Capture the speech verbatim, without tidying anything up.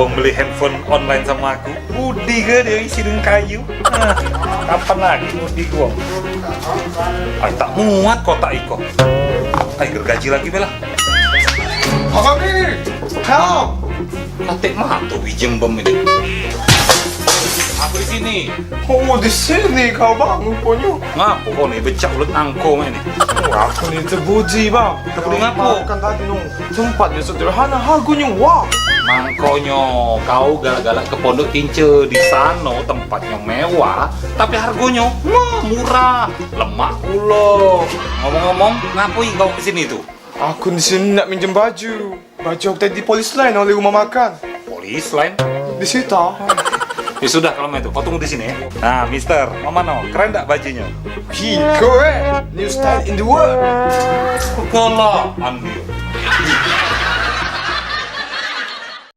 Wong beli handphone online samo aku, udi ke dio isi dengan kayu. Nah, kapan lagi udi wong? Ai, tak muat kotak iko. Ai, gergaji lagi belah. Abang ni, help! Katik mato bijeng bem ini. Aku di sini. Oh, di sini kau, Bang, ruponyo. Ngapo kau ni becak ulet nangko mak ini? Oh, aku ni tepuji, Bang. Tepuji ngapo? Makan tadi, no. Tempatnyo sederhana, hargonyo wah. Mangkonyo kau galak-galak ke Pondok Tince, di sano tempatnyo mewah, tapi hargonyo wah, murah. Lemak pulo. Ngomong-ngomong, ngapo kau ke sini tu? Aku di sini nak minjem baju. Baju aku tadi dipolis lain oleh rumah makan. Polis lain? Disita. Ya sudah, kalau mak itu, kau tunggu di sini ya. Nah, Mister, mau mano? Keren dak bajunyo? Hi, keren. New style in the world. Kegelaan dio.